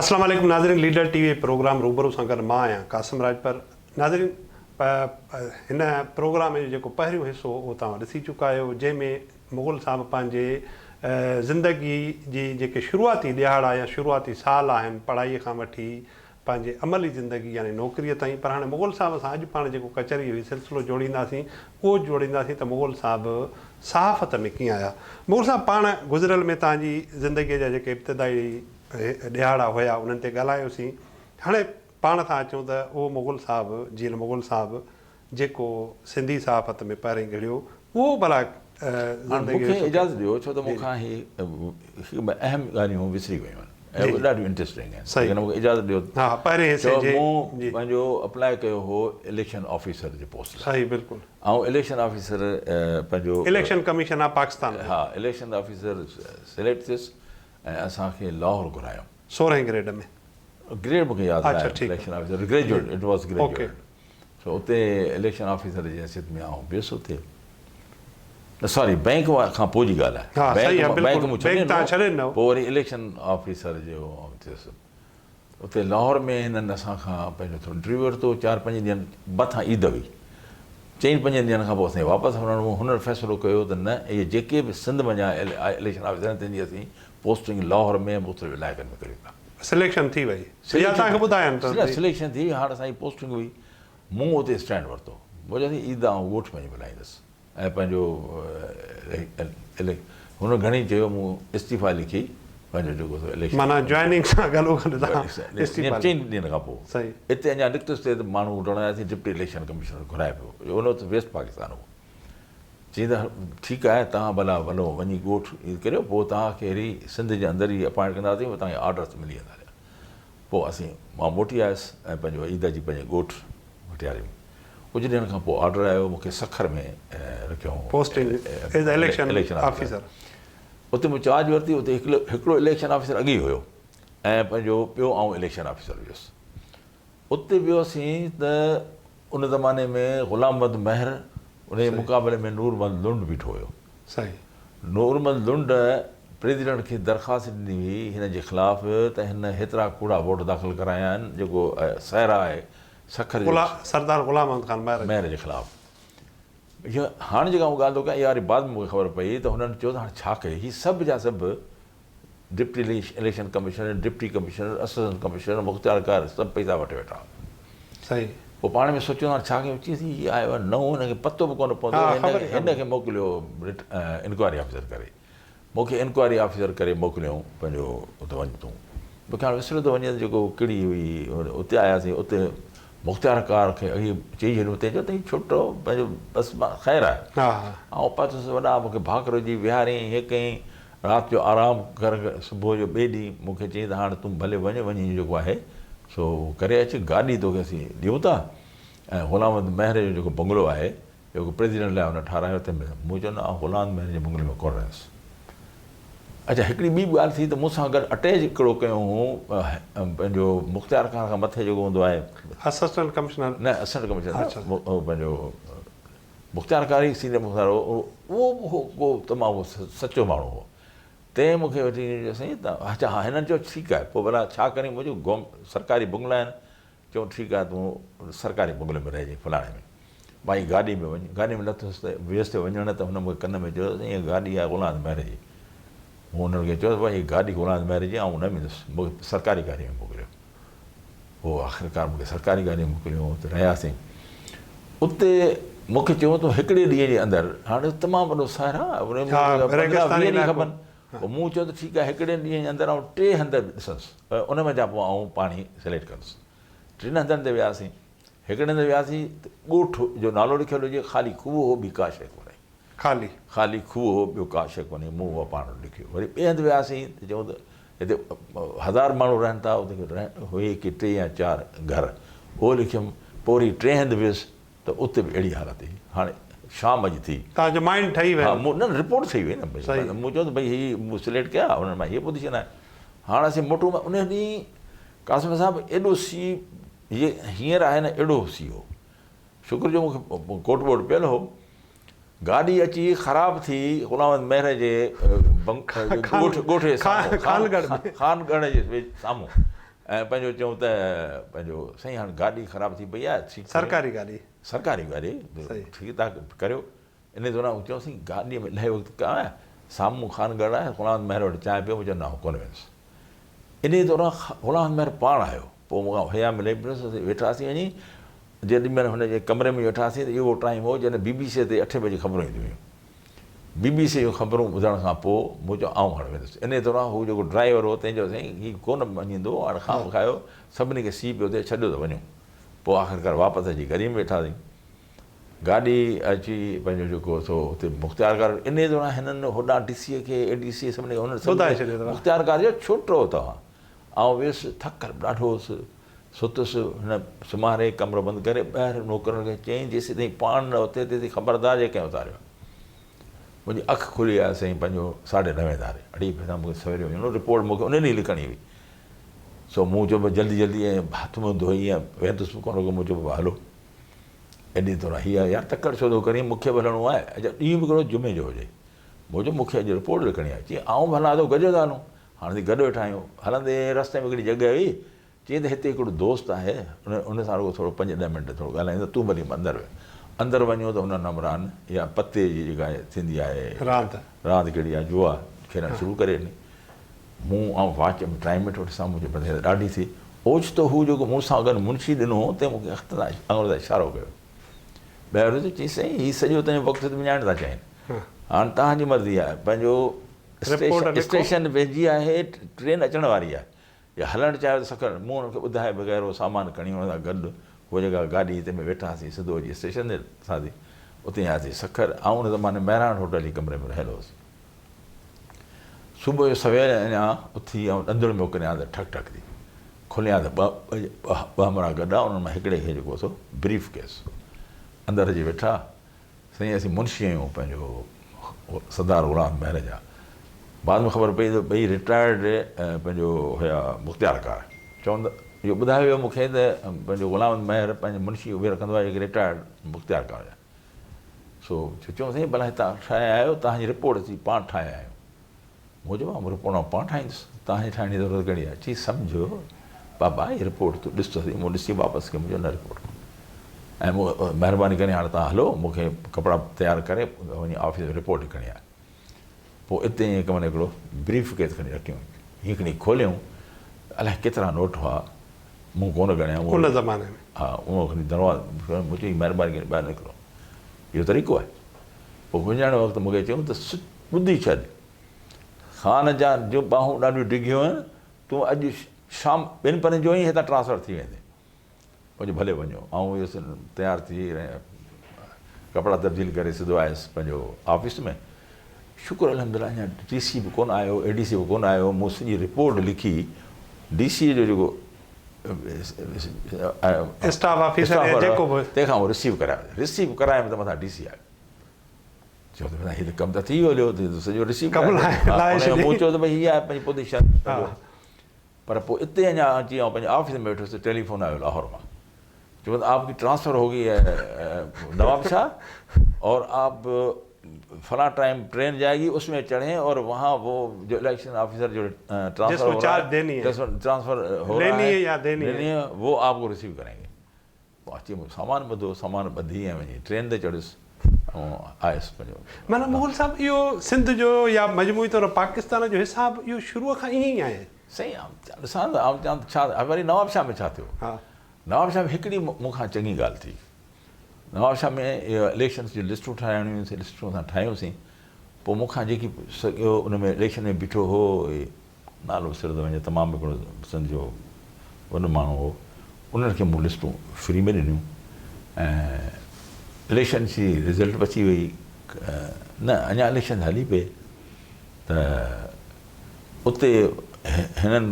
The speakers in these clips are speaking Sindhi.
اسلام عليڪم ناظرين ليڊر ٽي وي پروگرام روبرو سان گڏ مان آهيان قاسم راڄپر ناظرين هن پروگرام جو جيڪو پهريون حصو هو اهو توهان ڏسي چڪا آهيو جنهن ۾ مغل صاحب پنهنجي زندگي جي جيڪي شروعاتي ڏهاڙا يا شروعاتي سال آهن پڙهائي کان وٺي پنهنجي عملي زندگي يعني نوڪريء تائين پر هاڻي مغل صاحب سان اڄ پاڻ جيڪو ڪچهريء جو هي سلسلو جوڙينداسين اهو جوڙينداسين ته مغل صاحب صحافت ۾ ڪيئن آيا. مغل صاحب پاڻ گذريل ۾ توهان جي زندگيء جا جيڪي ابتدائي ڏهاڙا هيا انهن تي ڳالهايوسين هاڻي پاڻ ٿا اچون ته اهو مغل صاحب جيئن مغل صاحب جيڪو سنڌي صحافت ۾ پهرين گهڙيو اهو ڀلا هاڻ مون کي اجازت ڏيو ڇو ته مون کان هي هڪ ٻه اهم ڳالهيون وسري ويون آهن ۽ اهي ڏاڍيون انٽريسٽنگ آهن جيڪڏهن مون کي اجازت ڏيو ها پهرين حصي جي مون پنهنجو اپلاء ڪيو هو اليڪشن آفيسر جي پوسٽ لاء صحيح بلڪل آئون اليڪشن آفيسر پنهنجو اليڪشن ڪميشن آف پاڪستان ها اليڪشن آفيسر سليڪٽ ٿيس ۽ اسان کي لاهور گهرايو سورهين گريڊ ۾ گريڊ مون کي ياد ناهي election officer graduate it was graduate سو اتي اليڪشن آفيسر جي حيثيت ۾ آئون ويس اتي نه ساري بئنڪ کان پوء جي ڳالهه آهي بئنڪ مون ڇڏي ڏنو پوء وري اليڪشن آفيسر جو آئون ٿيس اتي لاهور ۾ هنن اسان کان پنهنجو ٿورو انٽرويو ورتو چار پنج ڏينهن مٿان عيد هئي چئن پنجن ڏينهن کان پوء اسان کي واپس وڃڻو هو هنن فيصلو ڪيو ته نه اهي جيڪي به سنڌ منجهان اليڪشن آفيسر آهن تن جي اسين پوسٽنگ لاهور ۾ مختلف علائقن ۾ ڪريون ٿا. سليڪشن ٿي وئي يا توهان کي ٻڌاين ته نه سليڪشن ٿي وئي هاڻ اسان جي پوسٽنگ هئي مون اتي اسٽينڊ ورتو مون چيو سائين عيد آئون ڳوٺ وڃي ملهائيندس ۽ پنهنجو هن گهڻي چيو مون استعيفا لکي پنهنجو جيڪو سو اليڪشن معنيٰ جوائننگ سان گڏو گڏ توهان استعيفا چئن ڏينهن کان پوء اتي اڃا نڪتس ته ماڻهو وٺڻ آياسين ڊپٽي اليڪشن ڪمشنر گهرائي پيو ان وقت ويسٽ پاڪستان هو چيائين ته ٺيڪ آهي توهان ڀلا وڃو وڃي ڳوٺ عيد ڪريو پوء توهان کي وري سنڌ جي اندر ئي اپائنٽ ڪنداسين پوء توهان کي آرڊرس ملي ويندا هليا پوء اسين مان موٽي آيس ۽ پنهنجو عيد اچي پنهنجي ڳوٺ مٽياري ۾ ڪجهه ڏينهن کان پوء آرڊر آيو مون کي سکر ۾ رکيو پوسٽنگ ايز اليڪشن آفيسر اتي مون چارج ورتي اتي هڪڙو اليڪشن آفيسر اڳي هيو ۽ پنهنجو ٻيو آئون اليڪشن آفيسر هيس اتي ويوسين ته ان زماني ۾ غلام محمد مهر ان جي مقابلي ۾ نور محمد لنڊ بيٺو هيو. صحيح. نور محمد لنڊ پريزيڊنٽ کي درخواست ڏني هئي هن جي خلاف ته هن هيترا ڪوڙا ووٽ داخل ڪرايا آهن جيڪو سهرا آهي سکر جي سردار غلام محمد خان مهر مهر جي خلاف. هاڻ جيڪا آئون ڳالهه ٿو ڪيان اها وري بعد ۾ مون کي خبر پئي ته هنن چيو ته هاڻ ڇا ڪجي هي سڀ جا سڀ deputy election commissioner, deputy commissioner, assistant commissioner, مختيارڪار سڀ پئسا وٺي ويٺا هئا. صحيح. پوء پاڻ ۾ سوچيو هاڻ ڇا ڪيون؟ چيس هي آيو آهي نئون هن کي پتو به ڪونه پوندو هن کي موڪليو انڪوائري آفيسر ڪري. مون کي انڪوائري آفيسر ڪري موڪليائون پنهنجو اتي وڃ تون. مون کي هاڻ وسريو ٿو وڃي ته جيڪو ڪهڙي هئي اتي آياسين اتي مختيارڪار کي اڳي چئي ڇڏيو تنهن چيو ته هي ڇٽو پنهنجو بس خير آهي. آئون پهتس وڏا مون کي ڀاڪر وجهي ويهاريائين هي ڪيائين رات جو آرام ڪر، صبح جو ٻئي ڏينهن مون کي چيائين ته هاڻ تون ڀلي وڃ، وڃي جيڪو آهي سو ڪري اچ، گاڏي توکي اسين ڏيون ٿا ۽ غلام محمد مهر جو جيڪو بنگلو آهي، جيڪو پريزيڊنٽ لاء هن ٺهرايو تنهن ۾. مون چيو نه آئون غلام محمد مهر جي بنگلي ۾ ڪونه رهندس. اڇا هڪڙي ٻي به ڳالهه ٿي ته مون سان گڏ اٽيچ هڪڙو ڪيو هو پنهنجو مختيار خان کان مٿي جيڪو هوندو آهي. Assistant commissioner. نه اسسٽنٽ ڪمشنر نه پنهنجو مختيارڪار ئي سينئر مختيار هو، اهو به هو ڪو تمام سچو ماڻهو هو. تنهن مون کي وٺي چيو سائين ته اڇا ها هنن چيو ٺيڪ آهي پوء ڀلا ڇا ڪرين مون چيو گورم سرڪاري بنگلا آهن چيو ٺيڪ آهي تون سرڪاري بنگلي ۾ رهجين فلاڻي ۾ ڀائي گاڏي ۾ وڃ گاڏي ۾ لٿس ته ويس ته وڃڻ ته هن مون کي ڪن ۾ چيو سائين هيء گاڏي آهي غلام مهر جي مون هنن کي چيو ته ڀائي هيء گاڏي غلام مهر جي آئون نه ويندس مون کي سرڪاري گاڏي ۾ موڪليو. پوء آخرڪار مون کي سرڪاري گاڏي موڪليو اتي رهياسين اتي مون کي چيو تون هڪڙي ڏينهن جي اندر هاڻي تمام وڏو صحرا ان ۾ 15 20 ڏينهن کپن پوء مون چيو ته ٺيڪ آهي هڪڙي ڏينهن جي اندر آئون ٽي هنڌ ڏسندس ان ۾ جا پوء آئون پاڻي سليڪٽ ڪندس ٽن هنڌن تي وياسين هڪڙي هنڌ وياسين ته ڳوٺ جو نالو لکيل هجي خالي کوهه هو ٻي ڪا شيء ڪونهي خالي. خالي کوهه هو ٻيو ڪا شيء ڪونهي مون اها پاڻ وٽ لکيو وري ٻئي هنڌ وياسين ته چيون ته هتي هزار ماڻهو رهن ٿا اتي هئي ڪي ٽي يا چار گهر اهو لکيم پوء وري ٽئين هنڌ ويس ته اتي به اهڙي حالت هئي هاڻي شام اڄ ٿي. توهان جو مائنڊ ٺهي ويو. ها مون نه رپورٽ ٺهي وئي نه مون چيو ته ڀئي هي مون سليڪٽ ڪيا انهن مان هيء پوزيشن آهي هاڻ اسين موٽون ان ڏينهن قاسم صاحب ايڏو سيء هينئر آهي نه اهڙو سيء هو شڪر جو مون کي ڪوٽ بوٽ پيل هو. گاڏي اچي خراب ٿي غلام محمد مهر جي ڳوٺ ڳوٺ جي سامهون خانڳڙهه جي سامهون. ۽ پنهنجو چيون ته پنهنجو سائين هاڻ گاڏي خراب ٿي پئي آهي ٺيڪ ڪريو. سرڪاري گاڏي. سرڪاري گاڏي ٺيڪ ٿا ڪريو. انهي دوران مون چيو سائين گاڏيء ۾ الاهي وقت ڪانه آهي سامهون خان ڳڙهه آهي غلام مهر وٽ چانهه پيو مون چيو نه آئون ڪونه ويندس. انهي دوران غلام مهر پاڻ آيو پوء مون کان حيا ملي پيس اسين ويٺاسين وڃي جيڏي مهل هن جي ڪمري ۾ ويٺاسين ته اهو ٽائيم هو جڏهن بي بي سي تي اٺين بجي خبرون اينديون هيون. بي بي سي جون خبرون ٻڌڻ کان پوء مون چيو آئون هاڻ ويندس. انهيء دوران هو جيڪو ڊرائيور هو تنهن چيو سائين هي ڪونه مڃيندو هاڻ خام کايو سڀني کي سيء پيو ٿئي ڇڏيو ته وڃون. پوء آخرڪار واپس اچي گاڏيء ۾ ويٺاسين. گاڏي اچي پنهنجو جيڪو سو اتي مختيارڪار انهيء دوران هنن هوڏانهن ڊي سيء کي اي ڊي سيء سڀني کي هنن ٻڌائي ڇڏيو اٿو. مختيارڪار چيو ڇوٽو توهان. آئون ويس ٿڪل ڏاڍو هوس. ستس، هن سمهاري ڪمرو بند ڪري ٻاهر نوڪرن کي چيائين، جيسيتائين پاڻ نه اٿي تيسين خبردار جي ڪنهن اٿاريو. منهنجي اک کلي آهي سائين پنهنجو ساڍي نوين ڌاري. اڙي ڀيڻا مون کي سويري وڃڻو هو، رپورٽ مون کي ان ڏينهن لکڻي هئي. سو مون چيو بس جلدي جلدي ۽ هٿ منهن ڌوئي ۽ ويندس به ڪونه ڪو مون چيو بابا هلو. ايڏي طرح هي آهي يار تڪڙ ڇو ٿو ڪرين مون کي به هلڻو آهي. اڇا ڏينهن به ڪهڙو جمعي جو هجي. مون چيو مون کي اڄ رپورٽ لکڻي آهي. چيائين آئون به هلان ٿو گڏجي ٿا هلون. هاڻ اسين گڏ ويٺا آهيون. هلندي رستي ۾ هڪڙي جڳهه هئي. چيائين ته هتي هڪڙو دوست آهي، ان سان رڳو ٿورو پنج ڏهه منٽ ٿورو ڳالهائيندو، تون ڀلي اندر ويهه. اندر وڃو ته انهن همراهن اها پتي جي جيڪا ٿيندي آهي راند. راند ڪهڙي آهي جوا کيڏڻ شروع ڪري ڏني. مون آئون واچ ۾ ٽائيم ويٺو ڏسان منهنجي مٿي ته ڏاڍي ٿي. اوچتو هو جيڪو مون سان گڏ منشي ڏنو هو تنهن مون کي هٿ سان آڱر سان اشارو ڪيو. ٻاهر ويس چيائين سائين هي سڄو تنهنجو وقت هتي وڃائڻ ٿا چاهين. هاڻ توهان جي مرضي آهي پنهنجو اسٽيشن ويجهي آهي ٽرين اچڻ واري آهي. يا هلڻ چاهيو ته سکر، مون هن کي ٻڌائي بغير اهو سامان کڻي هن سان گڏ هوء جيڪا گاڏي هئي تنهن ۾ ويٺاسين سڌو اچي اسٽيشن تي لٿاسين اتي آياسين سکر آئون ان زماني مهراڻ هوٽل جي ڪمري ۾ رهيل هوس صبح جو سوير اڃا اٿي آئون ڏندڻ پيو ڪريان ته ٺڪ ٺڪ ٿي کوليان ته ٻه ٻه همراهه گڏ هئا انهن مان هڪڙي کي جيڪو سو بريف ڪيس اندر اچي ويٺا سائين اسين منشي آهيون پنهنجو سردار غلام مهر جا. بعد ۾ خبر پئي ته ٻئي رٽائرڊ پنهنجو هيا مختيارڪار. چون ته اهو ٻڌايو ويو مون کي ته پنهنجو غلام مهر پنهنجي منشي اهي رکندو آهي جيڪي رٽائرڊ مختيارڪار هيا. سو چيو سائين ڀلا هتان ٺاهي آيا آهيو توهان جي رپورٽ اسين پاڻ ٺاهي آيا آهيون. مون چيو مان رپورٽ آئون پاڻ ٺاهيندس، توهان جي ٺاهڻ جي ضرورت ڪهڙي آهي؟ چيائين سمجهه بابا هي رپورٽ تون ڏس ته سهي. مون ڏسي واپس ڪئي، مون چيو نه رپورٽ ڪونهي ۽ مون مهرباني ڪري هاڻي توهان هلو مون کي ڪپڙا تيار ڪري وڃي آفيس ۾ رپورٽ لکڻي آهي. پوء اتي ائين ڪمن هڪڙو بريف ڪيس کڻي رکيائون، هيئن کڻي کوليائون ته الائي ڪيترا نوٽ هئا، مون ڪونه ڳڻيا. ان زماني ۾؟ ها، اهو کڻي دروازو مون چيو مهرباني ڪري ٻاهر نڪرو، اهو طريقو آهي. پوء وڃڻ وقت مون کي چيائون ته ٻڌي ڇڏ، خان جا جون ٻانهون ڏاڍيون ڊگهيون آهن، تون اڄ شام ٻن پرين جو ئي هتان ٽرانسفر ٿي ويندين. مون چيو ڀلي وڃو. آئون ويس تيار ٿي ڪپڙا تبديل ڪري سڌو آيس پنهنجو آفيس ۾. شڪر الحمدلله اڃا ڊي سي به ڪونه آيو، اي ڊي سي به ڪونه آيو. مون سڄي رپورٽ لکي ڊي سي جو جيڪو اسٽاف آفيسر يا جيڪو به تنهن کان رسيو ڪرايو. رسيو ڪرايم ته مٿان ڊي سي آيو. چيو ته ڀلا هي ته ڪم ته ٿي ويو هليو ته سڄو رسيو ڪرائي مون چيو ته ڀئي هي آهي پنهنجي پوزيشن پر پوء اتي اڃا اچي آئون پنهنجي آفيس ۾ ويٺس ته ٽيليفون آيو لاهور مان چيو ته آپ ڪي ٽرانسفر هو گئي هي نواب شاهه اور آپ فلاں ٽائيم ٽرين جائي گي اس ۾ چڙهين اور وهان وو جو اليڪشن آفيسر جو ٽرانسفر هو رها هي ٽرانسفر هو رها هي وو آپ ڪو رسيو ڪرين گي پوء اچي مون سامان ٻڌو، سامان ٻڌي ۽ وڃي ٽرين تي چڙهيس ۽ آيس پنهنجو. معنيٰ مغل صاحب اهو سنڌ جو يا مجموعي طور پاڪستان جو حساب اهو شروع کان ائين ئي آهي. سائين آئون ڏسان ته آئون چوان ته ڇا وري نوابشاهه ۾ ڇا ٿيو؟ نوابشاهه ۾ هڪڙي مون کان چڱي ڳالهه ٿي. نوابشاهه ۾ اهو اليڪشنس جون لسٽون ٺاهڻيون هيون سي لسٽون اسان ٺاهيون سين. پوء مون کان جيڪي سگهيو ان ۾ اليڪشن ۾ بيٺو هو نالو سر ٿو وڃي تمام هڪڙو سنڌ جو وڏو ماڻهو هو انهن کي مون لسٽون فري ۾ ڏنيون ۽ اليڪشن جي رزلٽ به اچي وئي نه اڃا اليڪشن هلي پئي ته اتي هنن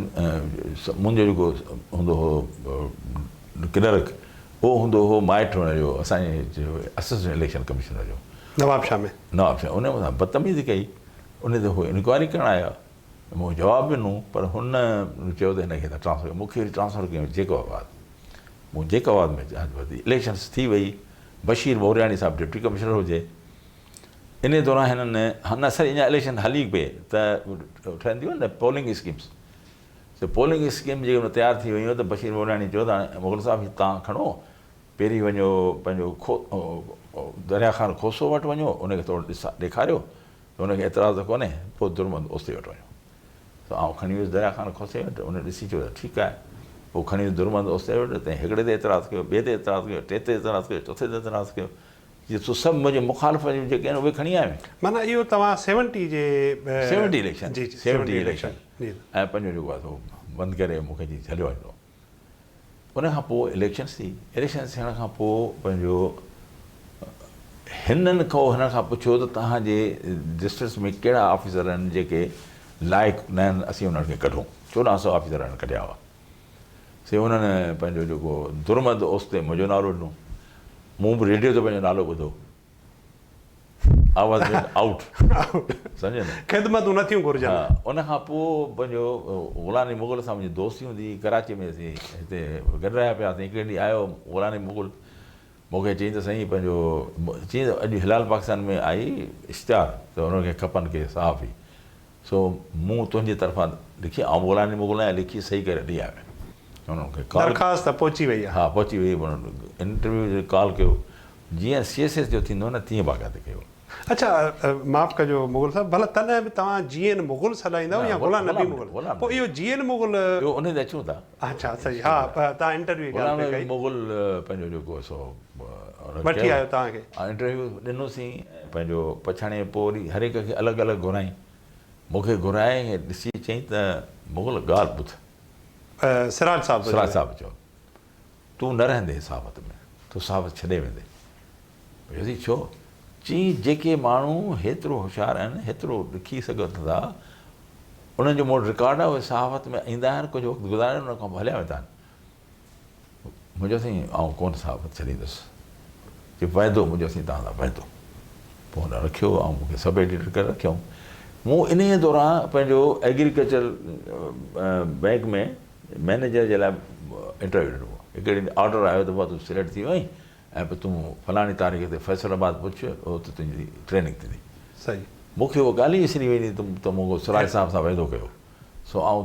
منهنجو جيڪو هوندو هو ڪلرڪ اهو هوندو هو مائٽ هن جو اسانجي اسسٽنٽ اليڪشن ڪمشنر جو نوابشاهه ۾ نوابشاهه ان مون سان بدتميزي ڪئي ان تي هو انڪوائري ڪرڻ آيا مون جواب ڏنو پر هن چيو ته هن کي ته ٽرانسفر ڪيو مون کي وري ٽرانسفر ڪيو جيڪب آباد مون جيڪب آباد ۾ جاچ ورتي اليڪشنس ٿي وئي بشير مورياڻي صاحب ڊپٽي ڪمشنر هجي ان دوران هنن نه سر اڃا اليڪشن هلي پئي ته ٺهنديون نه پولنگ اسڪيمس سو پولنگ اسڪيم جيڪڏهن تيار ٿي ويون ته بشير مولياڻي چيو ته هاڻي مغل صاحب هي توهان کڻو پهرين وڃو پنهنجو دريا خان کوسو وٽ وڃو ان کي ٿورو ڏيکاريو ته ان کي اعتراض ته ڪونهي پوء درمند اوستي وٽ وڃو. سو آئون کڻي ويس دريا خان کوسي وٽ ان ڏسي چيو ته ٺيڪ آهي. پوء کڻي ويس درمند اوستي وٽ تنهن هڪڙي تي اعتراض ڪيو ٻئي تي اعتراض ڪيو ٽئين تي اعتراض ڪيو چوٿين تي اعتراض ڪيو چي تون سڀ منهنجي مخالف جون جيڪي آهن اهي کڻي آيو آهين. معنيٰ اهو توهان سيونٽي جي سيونٽي اليڪشن جي جي سيونٽي اليڪشن جي ۽ پنهنجو جيڪو آهي سو بند ڪري مون کي چي هليو وڃ تون. ان کان پوء اليڪشن ٿي اليڪشن ٿيڻ کان پوء پنهنجو هنن کان هنن کان پڇيو ته توهان جي ڊسٽرڪٽس ۾ ڪهڙا آفيسر آهن جيڪي لائق نه آهن اسين انهن کي ڪڍون 1400 آفيسر هنن ڪڍيا هئا سي انهن پنهنجو جيڪو درمد اوستي منهنجو نالو ڏنو مون به ريڊيو تي پنهنجو نالو ٻڌو I was made out سمجهيو نه. خدمتون نه ٿيون گهرجن. ها ان کان پوء پنهنجو غلام علي مغل سان منهنجي دوستي هوندي هئي ڪراچي ۾ اسين هتي گڏ رهيا پيا هئاسين هڪڙي ڏينهن آيو غلام علي مغل مون کي چيائين ته سائين پنهنجو چيائين ته اڄ هلال پاڪستان ۾ آئي اشتهار ته انهن کي کپن ڪي صحافي سو مون تنهنجي طرفان لکي آئون به غلام علي مغل آهيان لکي صحيح ڪري ڏئي آيو آهيان انهن کي ڪال درخواست پهچي وئي آهي. ها پهچي وئي انٽرويو جو ڪال ڪيو جيئن سي ايس ايس جو ٿيندو نه تيئن باقاعده ڪيو. اڇا معاف ڪجو مغل صاحب ڀلا تڏهن به توهان جي اين مغل سڏائيندؤ يا غلام نبي مغل پوء اهو جي اين مغل. اهو انهي تي اچون ٿا. اڇا صحيح ها توهان انٽرويو جي ڳالهه پئي ڪئي. غلام نبي مغل پنهنجو جيڪو سو وٺي آيو توهان کي. انٽرويو ڏنوسين پنهنجو پڇاڻي پوء وري هر هڪ کي الڳ الڳ گهرائين مون کي گهرائي ۽ ڏسي چيائين ته مغل ڳالهه ٻڌ. سراج صاحب سراج صاحب چيو. تون نه رهندين صحافت ۾، تون صحافت ڇڏي ويندين. پڇيوسين ڇو؟ چيائين جيڪي ماڻهو هيترو هوشيار آهن، هيترو لکي سگهن ٿا، انهن جو مون وٽ رڪارڊ آهي، اهي صحافت ۾ ايندا آهن، ڪجهه وقت گذارين ان کان پوء هليا ويندا آهن. مون چيو سائين آئون ڪونه صحافت ڇڏيندس. چي وعدو؟ مون چيو سائين توهان سان وعدو. پوء هن رکيو ۽ مون کي سب ايڊيٽر ڪري رکيائون. مون انهيء دوران پنهنجو ايگريڪلچر بئنڪ ۾ مئنيجر جي لاء انٽرويو ڏنو هو. هڪ ڏينهن آرڊر آيو ته بابا تون سليڪٽ ٿي ويو آهين ۽ پوء تون فلاڻي تاريخ تي فيصل آباد پهچ اتي تنهنجي ٽريننگ ٿيندي. صحيح. مون کي اها ڳالهه ئي وسري وئي ته مون سراج صاحب سان وعدو ڪيو سو آئون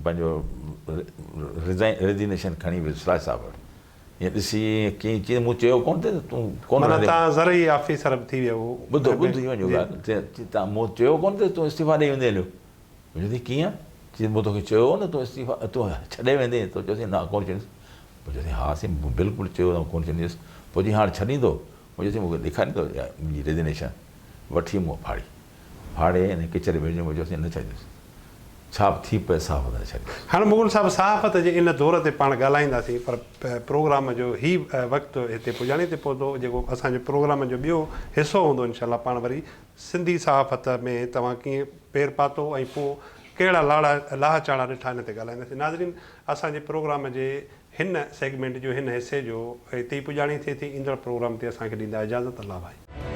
پنهنجو ريزگنيشن کڻي ويس سراج صاحب وٽ. ائين ڏسي ائين ڪيئن مون چيو ڪونه ته تون ڪونه معنيٰ توهان زرعي آفيسر به ٿي ويا هو. ٻڌو ٻڌ ئي وڃو ڳالهه مون چيو ڪونه ته تون استعيفا ڏئي ويندين هليو. مون چيو ڪيئن؟ چي مون توکي چيو هو نه تون استعيفا تون ڇڏي ويندين؟ تو چيو نه ڪونه ڇڏيندس. مون چيو ها سائين مون بلڪل چيو ته ڪونه ڇڏيندس. پوء چي هاڻ ڇڏيندو؟ مون چيو سائين مون کي ڏيکاريندو منهنجي ريزگنيشن. وٺي مون ڦاڙي ڦاڙي ۽ ڪچهري ۾ وڃي مون چيو سائين نه ڇڏيندس. ڇا به ٿي پئي صحافت نه ڇڏيندس. هاڻ مغل صاحب صحافت جي ان دور تي پاڻ ڳالهائينداسين پر پروگرام جو هي وقت هتي پڄاڻي تي پهتو جيڪو اسان جو پروگرام جو ٻيو حصو هوندو انشاء الله پاڻ وري سنڌي صحافت ۾ توهان ڪيئن پير پاتو ۽ پوء ڪهڙا لاڙا لاها چاڙها ڏٺا ان تي ڳالهائينداسين. ناظرين اسان جي پروگرام جي هن سيگمينٽ جو هن حصي جو هتي ئي پڄاڻي ٿئي ٿي ايندڙ پروگرام تي اسان کي ڏيندا اجازت الله ڀائي.